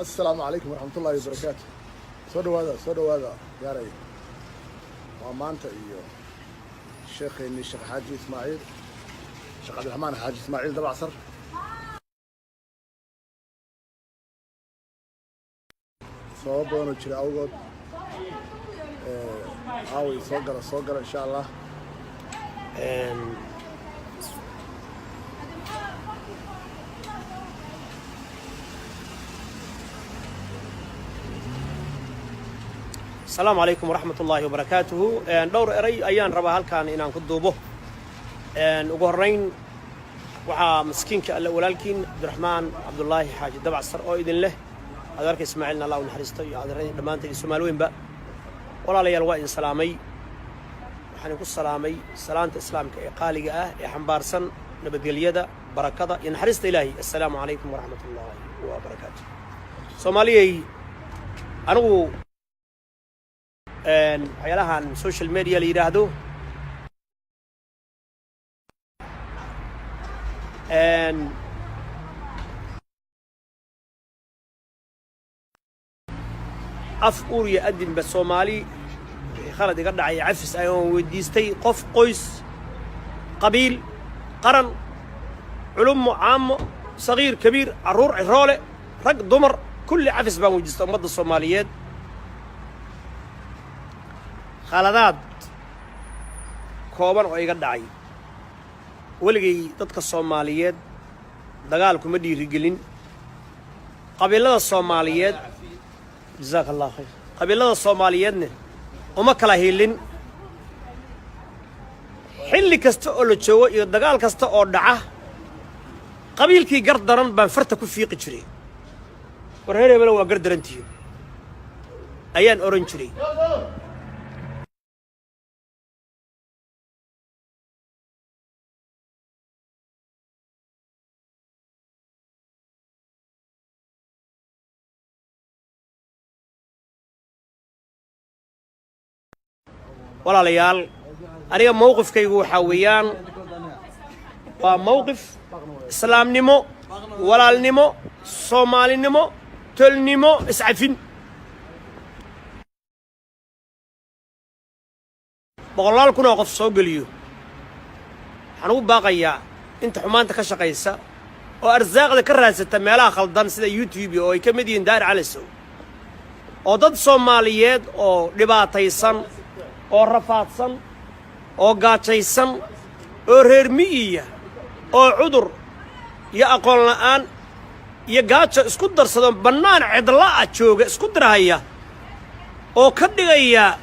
Asalaamu calaykum waraxmatullaahi wabarakaatu. Soo dhawaada, soo dhawaada gaaray. Waa maanta iyo sheekheennii Sheekh Xaaji Ismaaciil, Sheekh Cabdiraxmaan Xaaji Ismaaciil Dabacsar. Sababo badanoo jira awgood aaway soo gala, soo gala, insha Allah. Asalaamu calaykum waraxmat ullaahi wabarakaatuhu. Dhowr eray ayaan rabaa halkaan inaan ku duubo. Ugu horrayn, waxaa maskiinka alle walaalkiin Cabdiraxmaan Cabdullaahi Xaaji Dabacsar oo idin leh adeerka Ismaaciilna Allah u naxariisto iyo adeeradii dhammaanteen iyo Soomaali weynba. Walaalayaal, waa idin salaamay. Waxaan idinku salaamay salaanta Islaamka ee qaaliga ah ee xambaarsan nabadgelyada, barakada iyo naxariista Ilaahay. Assalaamu calaykum waraxmat ullaahi wabarakaatu. Soomaaliyey, anigu waxyaalahan social media la yidhaahdo af uur iyo adinba Soomaali wixii khalad iga dhacay cafis ayaan weydiistay, qof, qoys, qabiil, qaran, culummo, caamo, sagiir, kabiir, carruur, ciroole, rag, dumar, kulli cafis baan weydiistay ummadda Soomaaliyeed. Khaladaad kooban oo iga dhacay. Weligay dadka Soomaaliyeed dagaal kuma dhiirigelin. Qabiilada Soomaaliyeed, jazaaka Allah khayr, qabiilada Soomaaliyeedna uma kala hiilin. Xilli kasta oo la joogo iyo dagaal kasta oo dhaca, qabiilkii gar daran baan farta ku fiiqi jiray. "War reer hebelo, waa gar darantihiin," ayaan odhan jiray. Walaalayaal, aniga mowqifkaygu waxaa weeyaan waa mowqif islaamnimo, walaalnimo, Soomaalinimo, tolnimo, iscafin. Boqolaal kun oo qof soo geliyo. Waxaan ugu baaqayaa inta xumaanta ka shaqaysa oo arsaaqda ka raadsata meelaha khaldan sida YouTube, oo ay ka mid yihiin Daar Calasow, oo dad Soomaaliyeed oo dhibaataysan oo rafaadsan oo gaajaysan oo reer mi'iya oo cudur iyo aqoon la'aan iyo gaajo isku darsado, bannaan cidla'a jooga, isku dirahaya oo ka dhigaya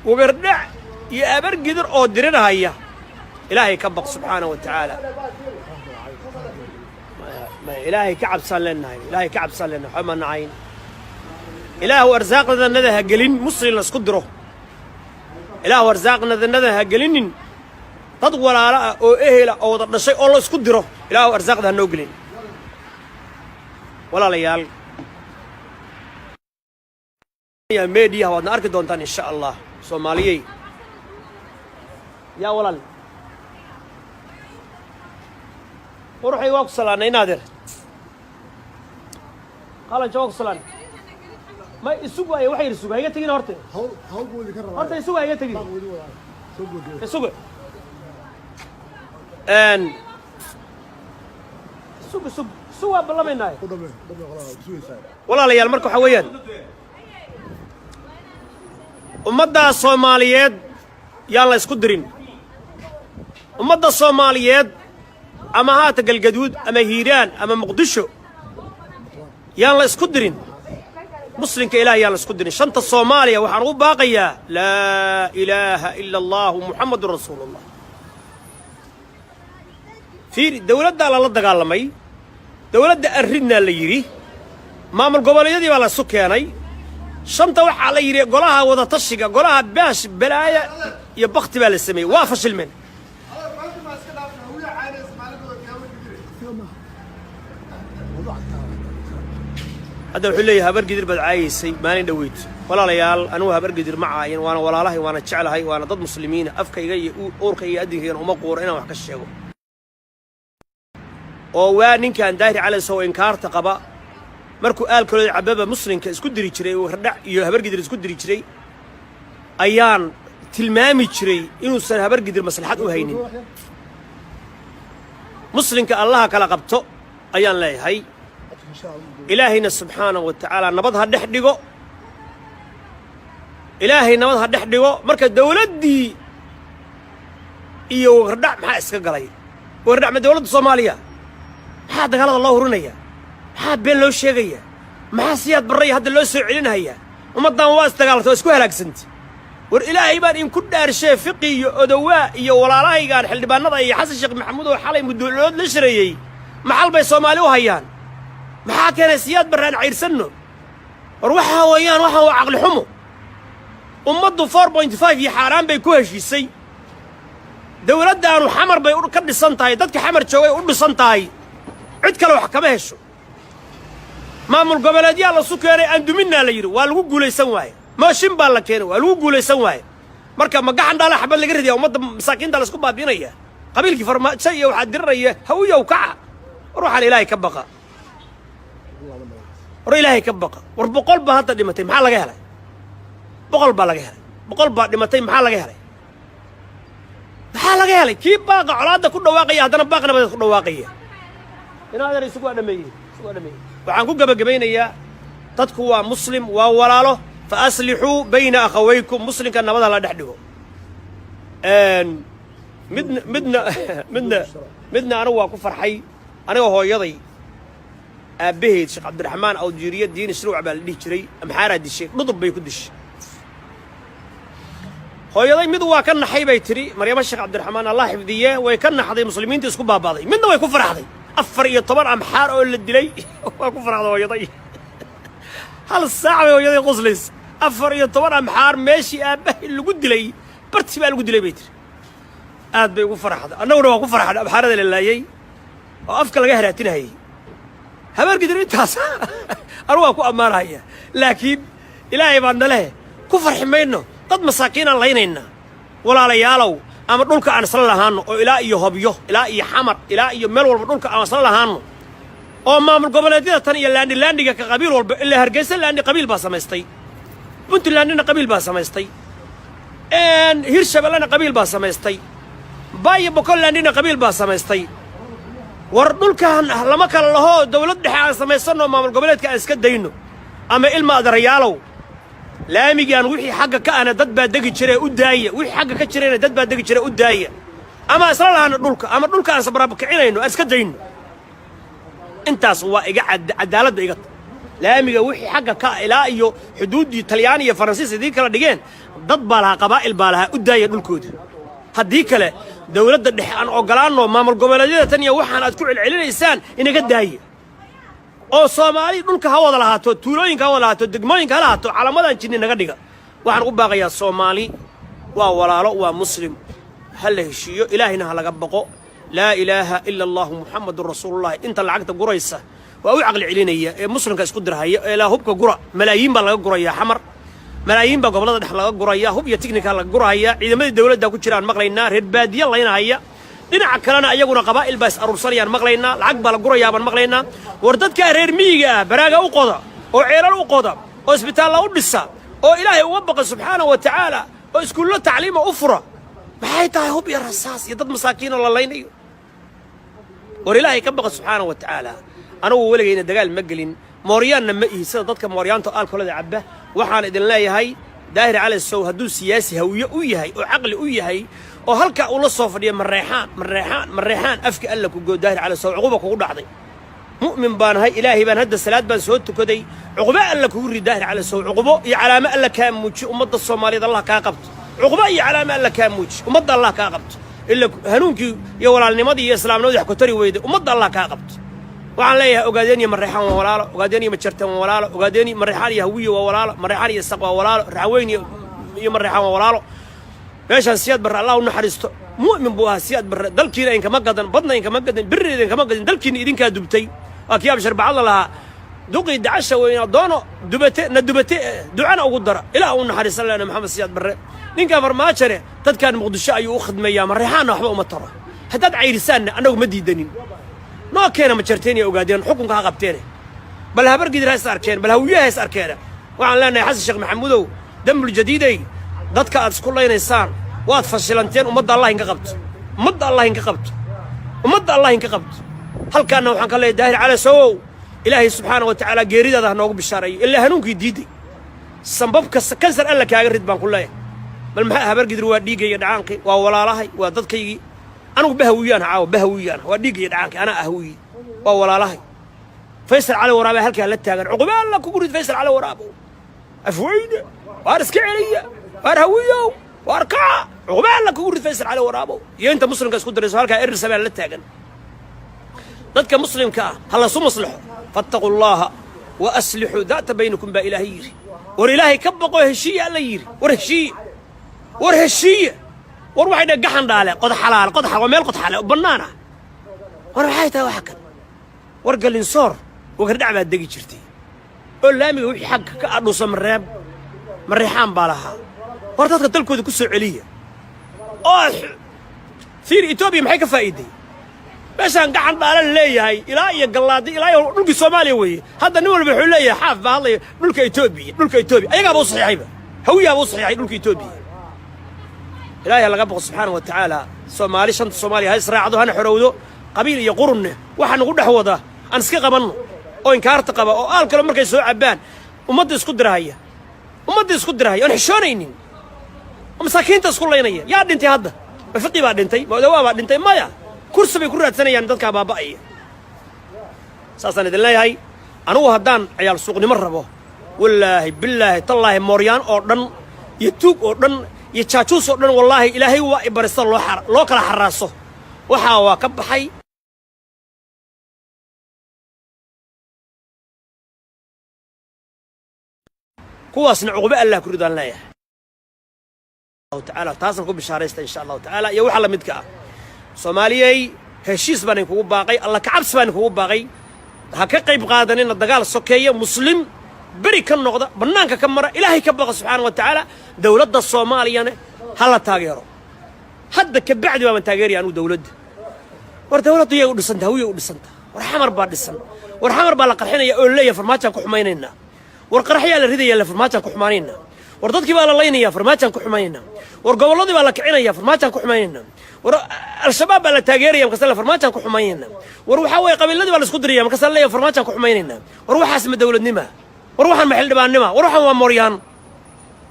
wabardhac iyo abargidir oo dirirhaya. Ilaahay ka baq subxaana wa tacaala. Ilaahay ka cabsaan leenahay, Ilaahay ka cabsaan leenahay. Waxba ma nacayn. Ilaahu arsaaqdanada ha gelin muslim la isku diro. Ilaahu arsaaqnadanada ha gelinin dad walaalo ah oo ehela oo wada dhashay oo la isku diro. Ilaahu arsaaqda ha noo gelin. Walaalayaal, meediyaha waadna arki doontaan insha Allah. Soomaaliyey, yaa walaal quruxay, waa ku salaanay. Inaadeer qalanja, waa ku salaanay. Ma isugu ay waxa yidhi, suga, iga tegin horte. Hawl hawl buu idinka rabaa. Horta isugu, iga tegin. Baq weli wadaa soo googee. Isugu sug sug sug, waa ballamaynaaye. Ku dhame dhame, qolada ku sugaysaa. Walaalayaal, marka waxaa weeyaan ummaddaa Soomaaliyeed yaan la isku dirin. Ummadda Soomaaliyeed, ama haata Galgaduud ama Hiiraan ama Muqdisho, yaan la isku dirin. Muslimka Ilaah yaan la isku dirin. Shanta Soomaaliya waxaan ugu baaqayaa laa ilaaha ila Allahu, Muxammadun rasuulullah. Fiiri, dowladdaa lala dagaalamay, dowladda arridnaa la yidhi, maamul goboleedyadii baa la isu keenay. Shanta waxaa la yidhi golaha wadatashiga, golaha baash, balaaya iyo bakti baa la sameeyey. Waa fashilmeen. Hadda wuxuu leeyahay Habargidir baad caayaysay maalin dhoweyd. Walaalayaal, anugu Habargidir ma caayin. Waana walaalahay, waana jeclahay, waana dad muslimiina. Afkayga iyo uurka iyo adinkaygana uma quuro inaan wax ka sheego. Oo waa ninkan Daahir Calasow inkaarta qaba. Markuu aalkalooda cababa muslimka isku diri jiray, Wardhac iyo Habargidir isku diri jiray, ayaan tilmaami jiray inuusan Habargidir maslaxad u haynin. Muslimka Allaha kala qabto ayaan leeyahay. Ilaahayna subxaanahu wa tacaala nabad ha dhex dhigo. Ilaahay nabad ha dhex dhigo. Marka dawladdii iyo Wardhac maxaa iska galay? Wardhac ma dowladda Soomaaliya? Maxaa dagaalada loo hurinaya? Maxaa been loo sheegaya? Maxaa Siyaad Barraya hadda loo soo celinhayaa? Ummaddan waa isdagaalatay, waa isku halaagsantay. War Ilaahay baan inku dhaarshee, Fiqi iyo Odowaa iyo walaalahaygaan xildhibaanada iyo Xasan Sheekh Maxamuud oo xalay muddoolood la shareeyey, maxal bay Soomaali u hayaan? Maxaa keenay Siyaad Barre aan cayrsanno? War waxaa weeyaan, waxaan waa caqli xumo. Ummaddu 4.5 iyo xaaraan bay ku heshiisay. Dawladdaanu Xamar bay ka dhisan tahay, dadka Xamar joogay u dhisan tahay, cid kale wax kama hesho. Maamul goboleedyaa lasu keenay, aan duminnaa la yidhi, waa lagu guulaysan waaye. Mooshin baa la keenay, waa lagu guulaysan waaye. Marka ma gaxan dhaala xabad laga ridaya? Ummadda masaakiinta la isku baabi'inaya, qabiilkii Farmaajo iyo waxaa diriraya Hawiyow kaca. War waxaan Ilaahay ka baqa, war Ilaahay ka baqa. War 100 baa hadda dhimatay, maxaa laga helay? 100 baa laga helay, 100 baa dhimatay, maxaa laga helay? Maxaa laga helay? Kii baaqa colaadda ku dhawaaqaya haddana baaq nabadeed ku dhawaaqaya. Inaadeer, isugu waa dhameeyey, isugu waa dhameeyey. Waxaan ku gebagabaynayaa, dadku waa muslim, waa walaalo. Fa aslixuu bayna akhawaykum. Muslimka nabada la dhex dhigo. Midna anigu waa ku farxay. Aniga hooyaday aabbaheed Sheekh Cabdiraxmaan Awjiiriya Diini Shirwac baa la dhihi jiray. Amxaaraa dishay, dhudub bay ku dishay. Hooyaday mid waa ka naxay bay tidhi, Maryamo Sheekh Cabdiraxmaan, Allah xifdiye, way ka naxday muslimiinta isku baaba'day. Midna way ku faraxday, 14 amxaar oo la dilay waa ku faraxday hooyaday. Hal saac bay hooyaday qoslaysa. 14 amxaar meeshii aabbahay lagu dilay barti baa lagu dilay bay tiri. Aad bay ugu faraxday. Annaguna waa ku faraxnay amxaarada la laayey oo afka laga haraatinahayey. Habaargidir intaas anu waa ku ammaanahaya, laakiin Ilaahay baa naleh, ku farxi mayno dad masaakiinaan laynaynaa. Walaalayaalow, ama dhulka aan isla lahaano oo ilaa iyo Hobyo, ilaa iyo Xamar, ilaa iyo meel walba dhulka aan isla lahaano, oo maamul goboleedyada tan iyo laandi laandiga ka qabiil walba, ilaa Hargeysa laandi qabiil baa samaystay, Puntlandina qabiil baa samaystay, Hirshabellena qabiil baa samaystay, Baayo Bokollandina qabiil baa samaystay. War dhulkan lama kala laho. Dawlad dhexe aan samaysanno, maamul goboleedka aan iska dayno. Ama ilma adarayaalow, laamigaan wixii xagga ka ahna dad baa degi jire, u daaya. Wixii xagga ka jirayna dad baa degi jire, u daaya. Ama isla lahaano dhulka, ama dhulka aan sabraabkicinayno aan iska dayno. Intaas waa iga cadaaladda iga. Laamiga wixii xagga ka ilaa iyo xuduuddii Talyaani iyo Faransiis idiin kala dhigeen, dad baa lahaa, qabaa'il baa lahaa, u daaya dhulkooda. Haddii kale dawladda dhexe aan ogolaanno. Maamul goboleedyada tan iyo waxaan aad ku celcelinaysaan inaga daaya, oo Soomaali dhulka ha wada lahaato, tuulooyinka ha wada lahaato, degmooyinka ha lahaato, calamadaan jinni naga dhiga. Waxaan u baaqayaa, Soomaali waa walaalo, waa muslim, ha la heshiiyo, Ilaahayna ha laga baqo. Laa ilaaha ila Allahu, Muxamadun rasuulullahi. Inta lacagta guraysa waa u caqli celinaya ee muslimka isku dirhaya ee ilaa hubka gura. Malaayiin baa laga gurayaa Xamar, malaayiin baa gobollada dhex laga guraya, hub iyo tiknika laga gurahaya. Ciidamadii dawladda ku jiraan maqlaynaa, reer baadiye laynahaya. Dhinaca kalena ayaguna qabaa'il baa is aruursanayaan maqlaynaa, lacag baa la gurayaa baan maqlaynaa. War dadkaa reer miyiga ah baraaga u qoda, oo ceelal u qoda, oo isbitaalla u dhisa, oo Ilaahay uga baqa subxaana wa tacaala, oo iskuullo tacliima u fura. Maxay tahay hub iyo rasaas iyo dad masaakiin oo la laynayo? War Ilaahay ka baqa subxaana wa tacaala. Anugu weligayna dagaal ma gelin, mooryaanna ma ihi sida dadka mooryaanta aalkolada cabba. Waxaan idin leeyahay, Daahir Calasow hadduu siyaasi Hawiye u yahay oo caqli u yahay oo halkaa uu la soo fadhiyo Mareexaan, Mareexaan, Mareexaan, afka Alla ku goo. Daahir Calasow, cuquba kugu dhacday. Mu'min baan ahay, Ilaahay baan hadda salaad baan soo tukaday. Cuqubo Alla kugu rid, Daahir Calasow. Cuqubo iyo calaamo Alla kaa muuji. Ummadda Soomaaliyeed Allah kaa qabto. Cuqubo iyo calaamo Alla kaa muuji. Ummadda Allah kaa qabto. Ila hanuunkii iyo walaalnimadii iyo islaamnimadii wax ku tari weyday. Ummadda Allah kaa qabto. Waxaan leeyahay, Ogaadeen iyo Mareexaan waa walaalo, Ogaadeen iyo Majarteen waa walaalo, Ogaadeen iyo Mareexaan iyo Hawiye waa walaalo, Mareexaan iyo Saq waa walaalo, Raxweyn iyo Mareexaan waa walaalo. Meeshaan Siyaad Barre, Allah u naxariisto, mu'min buu ahaa Siyaad Barre. Dalkiina inkama gadan, badna inkama gadan, birina idinkama gadan, dalkiina idinkaa dubtay. Waa kii Abshar Bacadla lahaa, duqii dacasha weynaa doono dubate na dubate, ducana ugu dara. Ilaah u naxariisan lena Maxamed Siyaad Barre. Ninkan Farmaajane dadkan Muqdisho ayuu u khidmeeyaa, Mareexaanna waxba uma taro. Haddaad cayrisaanna annagu ma diidanin. Noo keena Majarteen iyo Ogaadeen, xukunka ha qabteene. Bal Habargidir ha is arkeen, bal Hawiyaha is arkeena. Waxaan leenahay, Xasan Sheekh Maxamuudow, dambul jadiiday, dadka aad isku laynaysaan waad fashilanteen. Ummadda Allah inka qabto, ummadda Allah inka qabto, ummadda Allah inka qabto. Halkaanna waxaan ka leeyahay, Daahir Calasowow, Ilaahay subxaana wa tacaala geeridaada ha noogu bishaareeyo. Ilaa hanuunkii diiday, sambabka kansar Alla kaaga rid baan ku leeyahay. Bal maxaa Habargidir? Waa dhiiggayga dhacaankii, waa walaalahay, waa dadkaygii. Anigu Bahawiyaan caawa, Bahawiyaan waa dhiiggaya dhacaankii, anaa Ahwiye, waa walaalahay. Faysal Cali Waraabe halkaa la taagan, cuquba Alla kugu rid. Faysal Cali Waraabo, Afweyne waar iska celiya, waar Hawiyow, waar kaca, cuquba Alla kugu rid. Faysal Cali Waraabo iyo inta muslimka isku dirayso halkaa Erir la taagan, dadka muslimka ah ha lasu maslaxo. فاتقوا الله وأصلحوا ذات بينكم baa Ilaahay yidhi. War Ilaahay ka baqo, heshiiya Alla yidhi. War heshiiya, war heshiiya. War waxay dhah gaxan dhaale qod xalaal, qod waa meel qod xalaale oo bannaan ah. War maxay tahay waxa kan? War Galinsoor Wagardhac baad degi jirtay oo laamiga wixii xagga ka adhuusa Mareeb Mareexaan baa lahaa. War dadka dalkooda ku soo celiya. Oo fiir, Etoobiya maxay ka faa'iiday? Meeshaan gacan dhaala leeyahay ilaa iyo Gallaadi ilaa iyo dhulkii Soomaaliya weeye. Hadda nin walba wuxuu leeyahay, Xaaf baa hadlaya, dhulka Etoobiya, dhulka Etoobiya. Ayagaaba u saxiixayba, Hawiyaaba u saxiixay dhulka Etoobiya. Ilaahay ha laga boqo subxaana wa tacaala. Soomaali, shanta Soomaaliya ha israacdo, hana xorowdo. Qabiil iyo qurunne waxa nagu dhex wada aan iska qabanno, oo inkaarta qaba oo aal kale markay soo cabbaan ummadda isku dirahaya, ummadda isku dirahaya, oon xishoonaynin, oo masaakiinta isku laynaya. Yaa dhintay hadda? Ma Fiqi baa dhintay? Ma Odawaa baa dhintay? Maya, kursi bay ku raadsanayaan dadkaa baaba'aya. Saasaan idin leeyahay. Anugu haddaan ciyaal suuqnimo rabo, wallaahi, bilaahi, tallaahi, mooryaan oo dhan iyo tuug oo dhan iyo jaajuus oo dhan, wallaahi, Ilaahay waa i barista loo kala xaraaso. Waxaa waa ka baxay. Kuwaasna cuqubo Allah ku ridaan leeyahay tacaala. Taasna ku bishaaraysta insha Allahu tacaala. Iyo waxa la midka ah, Soomaaliyey, heshiis baan idinkugu baaqay, Alla kacabsi baan idinkugu baaqay. Ha ka qayb qaadanina dagaal sokeeya. Muslim beri ka noqda, bannaanka ka mara, Ilaahay ka baqa subxaana wa tacaala. Dowladda Soomaaliyana ha la taageero. Hadda ka bacdi baaban taageeraya anugu dowladda. War dowladdu yay u dhisanta? Hawiyay u dhisanta. War Xamar baa dhisan. War Xamar baa la qarxinaya oo leeyahay Farmaajaan ku xumaynaynaa. War qaraxyaa la ridaya le, Farmaajaan ku xumaanaynaa. War dadkii baa la laynaya, Farmaajaan ku xumaynaynaa. War gobolladii baa la kicinaya, Farmaajaan ku xumaynaynaa. War Al-Shabaab baa la taageeraya, markaasa le Farmaajaan ku xumaynaynaa. War waxaa weeye qabiiladii baa la isku diraya, markaasa leeyahay Farmaajaan ku xumaynaynaa. War waxaas ma dowladnima? War waxaan ma xildhibaannima? War waxaan waa moryaan.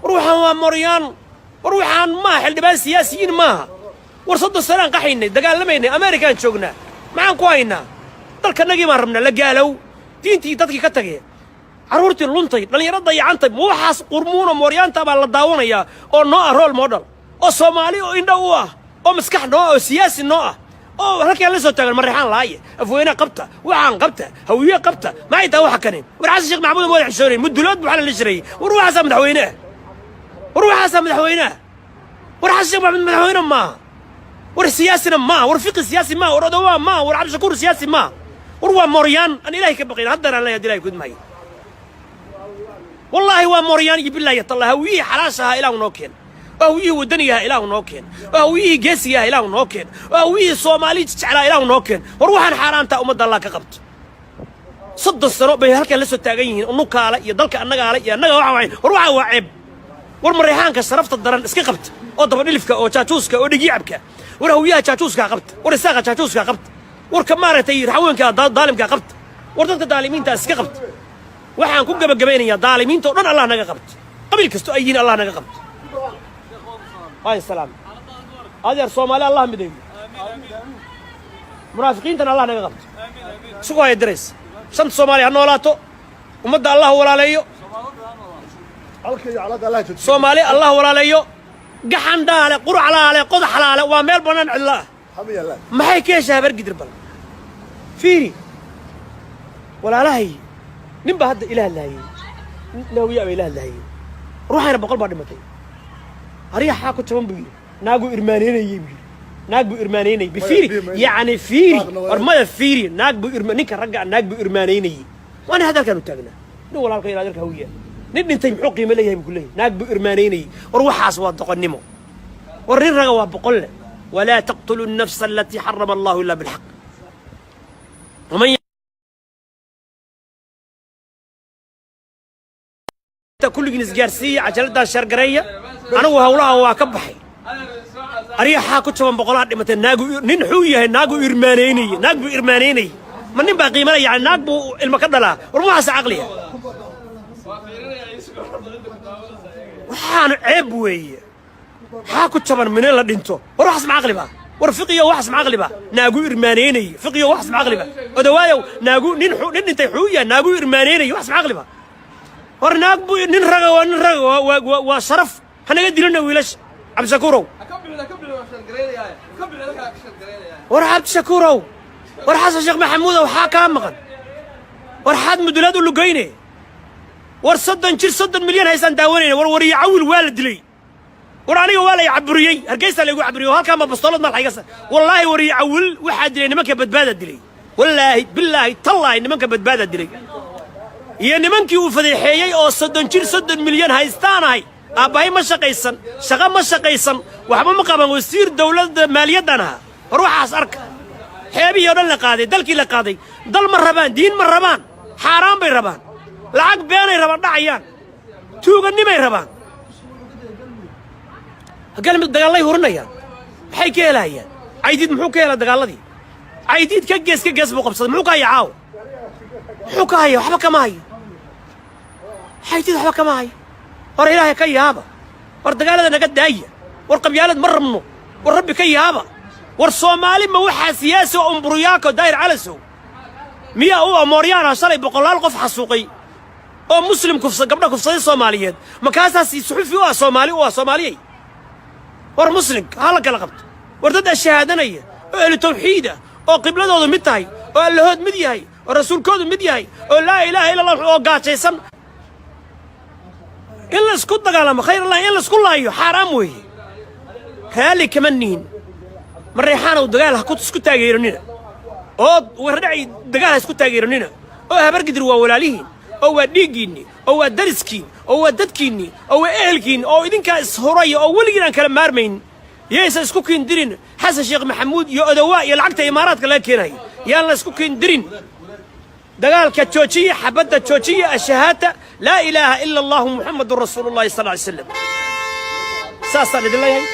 War waxaan waa moryaan. War waxaan maaha xildhibaan, siyaasiyiin maaha. War 30 sanaan qaxaynay, dagaalamaynay, Amerikaan joognaa. Maxaan ku haynaa? Dalkanagii baan rabnaa. La gaalow, diintii dadkii ka tagee, carruurtii luntay, dhallinyaro dayacantay. Ma waxaas qurmuuna mooryaanta baa la daawanayaa oo noo ah role model, oo Soomaali oo indho u ah, oo maskax noo ah, oo siyaasi noo ah, oo halkaan la soo taagan Mareexaan laaye, Afweyne qabta, waxaan qabta, Hawiye qabta? Maxay tahay waxa kani? War Xasan Sheekh Maxamuud ma wada xishoonayn? Mudulood waxaa la shirayay. War waxaasaa madaxweyne ah? War waxaasaa madaxweyne ah? War Xasan Sheekh Maxamuud madaxweyne maaha. War siyaasina maaha. War Fiqi siyaasi maaha. War Odowaa maaha. War Cabdishakuur siyaasi maaha. War waa mooryaan aan Ilaahay ka baqayn. Haddana aan leeyahay Ilahay kudmahay, wallaahi waa mooryaan iyo bilaahi tallah. Hawiyihii xalaasha ahaa Ilaahu noo keen, oo hawiyihii waddaniga ahaa Ilaahu noo keen, oo hawiyihii geesiga ahaa Ilaahu noo keen, oo hawiyihii Soomaali jeclaa Ilaahu noo keen. War waxaan xaaraantaa ummadda Allah ka qabto. 30 sano bay halkan la soo taagan yihiin, unukaale iyo dalka annagaale iyo annaga waxa waay. War waxaa waa ceeb. War Mareexaanka sharafta daran iska qabta, oo dabadhilifka, oo jaajuuska, oo dhigyacabka. War Hawiyaha jaajuuskaa qabta. War Isaaqa jaajuuskaa qabta. War ka maaragtay raxaweenka daalimkaa qabta. War dadka daalimiintaa iska qabta. Waxaan ku gebagabaynayaa, daalimiinta o dhan Allah naga qabto, qabiil kasto ay yihiin Allah naga qabto. Waay salaam adeer. Soomaali Allah mideeyo, munaafiqiintana Allah naga qabto. Isugu haya diraysa. Shanta Soomaaliya ha noolaato, ummadda Allah walaaleeyo. Halka iyo calaada Allah joojiyo. Soomaali Allah walaaleeyo. Gaxan dhaale, quraclaale, qodaxlaale waa meel bannaan cidlo ah. Hama yaallaan. Maxay ka heshaa Habargidir? Bal fiiri walaalahay, nin baa hadda ila hadlaayey, Nawiya baa ila hadlaayey. Ruuxayna 100 baa dhimatay, ariyaxaa ku jaban buu yidhi. Naaguu irmaaneynayey buu yidhi, naag buu irmaaneynayey. Bifiiri yacni, fiiri. War maya, fiiri, naag buu irma, ninka ragga naag buu irmaaneynayey. Waana hadalkaanu taagnaa. Nin walaalka ila adeerka Hawiya, nin dhintay muxuu qiimo leeyahay buu ku leeyahay. Naag buu irmaaneynayey. War waxaas waa doqonnimo. War nin raga waa 100 leh. ولا تقتلوا النفس التي حرم الله إلا بالحق ومن Kulligiin isgaarsiiya, cajaladaan share gareeya. Anigu hawlaha waa ka baxay. Aryaxaa ku jaban, boqolaa dhimatay. Naagu nin xuu yahay, naagu irmaanaynaya, naag buu irmaanaynaya. Ma nin baa qiimanaya? Yani naag buu ilmo ka dhalaa. War maxaase caqliya? Waxaanu ceeb weeye. Maxaa ku jaban mine la dhinto? War waxaas ma caqli ba? War fiqiyo, waxaas ma caqli ba? Naagu irmaanaynaya. Fiqiyo, waxaas ma caqli ba? Odawaayow, naagu nin nin dhintay xuu yahay, naagu irmaanaynaya. Waxaas ma caqli ba? War naag buu, nin raga waa nin raga, waa sharaf. Hanaga dilina wiilasha. Cabdishakuurow, war Cabdishakuurow, war Xasan Sheekh Maxamuudow, waxaa kaa maqan? War xaad mudulaad u lugayne? War 30 jir 30 milyan haysaan daawanayna. War wariye Cawil waa la dilay. War aniga waa lay caburiyey, Hargeysa laygu caburiyey oo halkaa ma bastoolad madaxa iga sa. Wallaahi, wariye Cawil waxaa dilay nimanka Badbaada dilay. Wallaahi, billaahi, tallaahi, nimanka Badbaada dilay iyo nimankii uu fadeexeeyey oo 30 jir 30 milyan haystaanahay. Aabbahay ma shaqaysan, shaqo ma shaqaysan, waxba ma qaban, wasiir dowladda maaliyaddan ahaa. War waxaas arka, xeebihii oo dhan la qaaday, dalkii la qaaday. Dal ma rabaan, diin ma rabaan, xaaraan bay rabaan, lacag beenay rabaan, dhacayaan, tuugannimay rabaan. Galmudug dagaallay hurinayaan. Maxay ka helayaan? Caydiid muxuu ka helaa dagaalladii? Caydiid ka gees ka gees buu qabsaday. Muxuu ka haya caawa? Muxuu ka haya? Waxba kama hayo Caydiid, waxba kama hayo. War Ilaahay ka yaaba. War dagaalada naga daaya. War qabyaalad ma rabno. War Rabbi ka yaaba. War Soomaali ma waxaa siyaasi oo umburyaako Daahir Calasow miyaa u amooryaana shalay boqolaal qof xasuuqay oo muslim kufsa, gabdha kufsaday Soomaaliyeed? Makaasaas suxufi u ah Soomaali u ah Soomaaliyey? War muslimka ha la kala qabto. War dad ashahaadanaya oo ahlu tawxiid ah oo qibladoodu mid tahay oo Allahood mid yahay oo rasuulkoodu mid yahay oo laa ilaaha illa Allah oo gaajaysan in la isku dagaalamo, khayr Allah, in la isku laayo xaaraam weeye. Raalli kama nihin. Mareexaanow, dagaal ha ku isku taageeranina, oo wardhacay dagaal ha isku taageeranina, oo Habargidir waa walaalihiin, oo waa dhiiggiinni, oo waa dariskiin, oo waa dadkiinni, oo waa ehelkiinni, oo idinkaa ishuraya oo weligiin aan kala maarmayn. Yaysan isku kiindirin Xasan Sheekh Maxamuud iyo Odowaa iyo lacagta Imaaraadka laga keenaya. Yaan la isku kiindirin. Dagaalka joojiya, xabadda joojiya, ashahaata, laa ilaaha ila Allahu, Muxamadun rasuulu llahi sal ly slam. Saasaan idin leeyahay,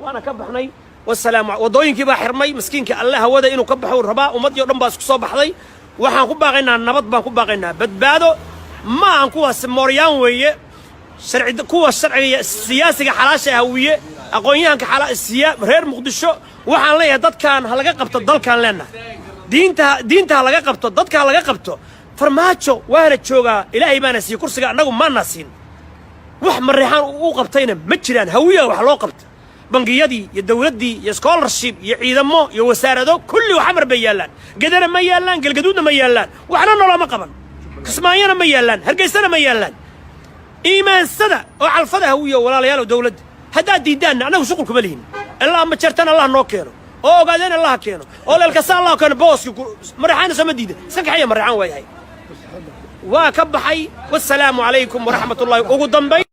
waana ka baxnay. Wasalaamu. Waddooyinkii baa xirmay. Miskiinka Alle hawada inuu ka baxo rabaa. Ummaddii o dhan baa isku soo baxday. Waxaan ku baaqaynaa nabad baan ku baaqaynaa, badbaado. Ma ahan kuwaas mooryaan weeye. Sharci kuwa sharciga siyaasiga xalaasha Hawiye, aqoon-yahanka reer Muqdisho, waxaan leeyahay dadkaan ha laga qabto dalkaan leenahay. Diinta, diinta ha laga qabto, dadka ha laga qabto. Farmaajo waana joogaa, Ilaahay baana siiyey kursiga, annagu maana siin. Wax Mareexaan u qabtayna ma jiraan. Hawiya wax loo qabta, bangiyadii iyo dawladdii iyo scholarship iyo ciidamo iyo wasaarado, kulli Xamar bay yaallaan. Gedana ma yaallaan, Galgaduudna ma yaallaan, waxna noloma qaban. Kismaayona ma yaallaan, Hargeysana ma yaallaan. Iimaansada oo calfada, Hawiyo walaalayaalow. Dawladda haddaad diiddaanna annagu shuqul kuma lihin. Ilaa ma jartan Allah noo keeno, oo Ogaadeen Allah keeno, oo Leelkasa Allah keeno. Booski Mareexaana sooma diida, iska kaxaya Mareexaan. Waa yahay, waa ka baxay. Wasalaamu calaykum waraxmat ullahi. Ugu dambayn.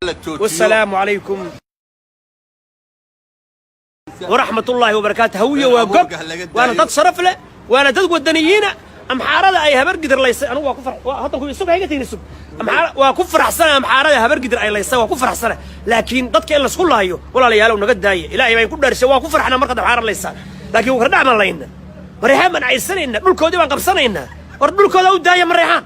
La joojiyo. Wasalaamu calaykum waraxmat ullaahi wabarakaatu. Hawiya waa gob, waana dad sharaf leh, waana dad wadaniyiina. Amxaarada ay Habargidir laysay anigu waa ku far hadda ku isug hayga tegin, isug. Amxaara waa ku faraxsana, amxaarada Habargidir ay laysay waa ku faraxsana. Laakiin dadka in laisku laayo, walaalayaalow, naga daaya. Ilaahay baan ku dhaarshay, waa ku farxnaa markaad amxaara laysaan, laakiin wardhac baan layna, Mareexaan baan cayrsanaynaa, dhulkoodii baan qabsanaynaa. War dhulkooda u daaya, Mareexaan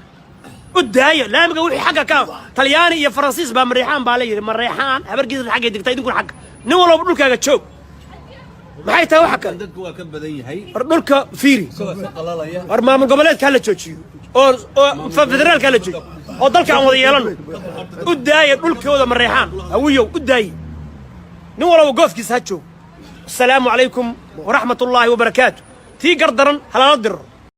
u daaya. Laamiga wixii xagga ka Talyaani iyo Faransiis baa Mareexaan baa la yidhi. Mareexaan Habargidir xaggay degtaa, idinkuna xagga. Nin walba dhulkaaga joog. Maxay tahay waxa kale? Dadku waa ka badan yahay. War dhulka fiiri. Isagoo iska qalalaya. War maamul goboleedka hala joojiyo, oo federaalka hala joojiyo, oo dalka aan wada yeelano. U daaya dhulkooda Mareexaan. Hawiyow, u daaye, nin walba goofkiisa ha joogo. Asalaamu calaykum waraxmat ullaahi wabarakaatu. Tii gardaran halala diriro.